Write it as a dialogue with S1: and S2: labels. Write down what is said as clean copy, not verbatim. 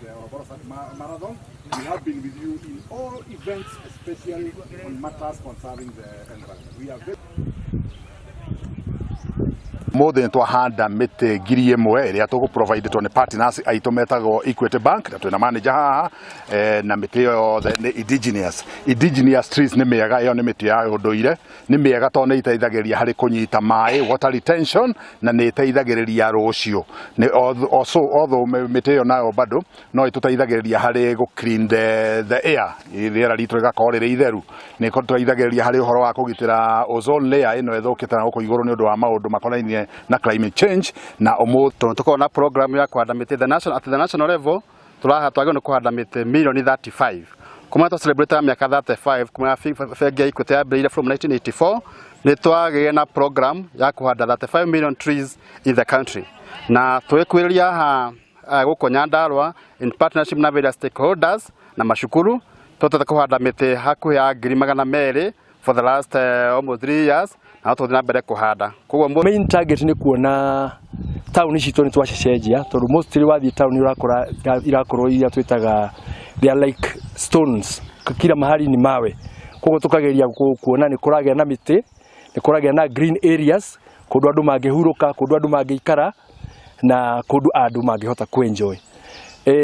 S1: the Oroboro Marathon. We have been with you in all events, especially on matters concerning the environment. We are very
S2: Mũthĩ nĩ twahanda mĩtĩ 1000 ĩrĩa tũgũ provide nĩ partners aitũ metagwo Equity Bank, na twĩna manager haha na mĩtĩ ĩyo yothe nĩ indigenous trees. Nĩ mĩega, ĩyo nĩ mĩtĩ ya ũndũire. Nĩ mĩega tondũ nĩ iteithagĩrĩria harĩ kũnyita maĩ, water retention, na nĩ ĩteithagĩrĩria rũciũ. Nĩ also, although mĩtĩ ĩyo nayo bado no ĩtũteithagĩrĩria harĩ gũ clean the air, rĩera ritũ rĩgakorwo rĩrĩ itheru. Nĩ ĩtũteithagĩrĩria harĩ ũhoro wa kũgitĩra ozone layer ĩno ĩthũkĩte na gũkũ igũrũ nĩ ũndũ wa maũndũ makonainie na climate change. Na ũmũthĩ
S3: tondũ tũkoragwo na program ya kũhanda mĩtĩ the national, at the national level, tũraha twagĩrĩirwo nĩ kũhanda mĩtĩ mirioni 35 kuma twa celebrate mĩaka 35 kuma bengi ya Equity yambĩrĩirie from 1984. Nĩ twagĩire na program ya kũhanda 35 million trees in the country, na twĩkwĩrĩria haha gũkũ Nyandarua in partnership na various stakeholders na macukuru tũhotete kũhanda mĩtĩ hakuhĩ ya 200,000 for the last almost 3 years, na no tũthiĩ na mbere kũhanda. Koguo
S4: main target nĩ kuona taũni citũ nĩ twacicenjia, tondũ mostly wathiĩ taũni ũrakora irakorwo iria twĩtaga, they are like stones, kila mahali ni mawe. Koguo tukageria kuona nĩ kũragĩa na mĩtĩ, nĩ kũragĩa na green areas, kũndũ andũ mangĩhurũka, kũndũ andũ mangĩikara, na kũndũ andũ mangĩhota kuenjoy.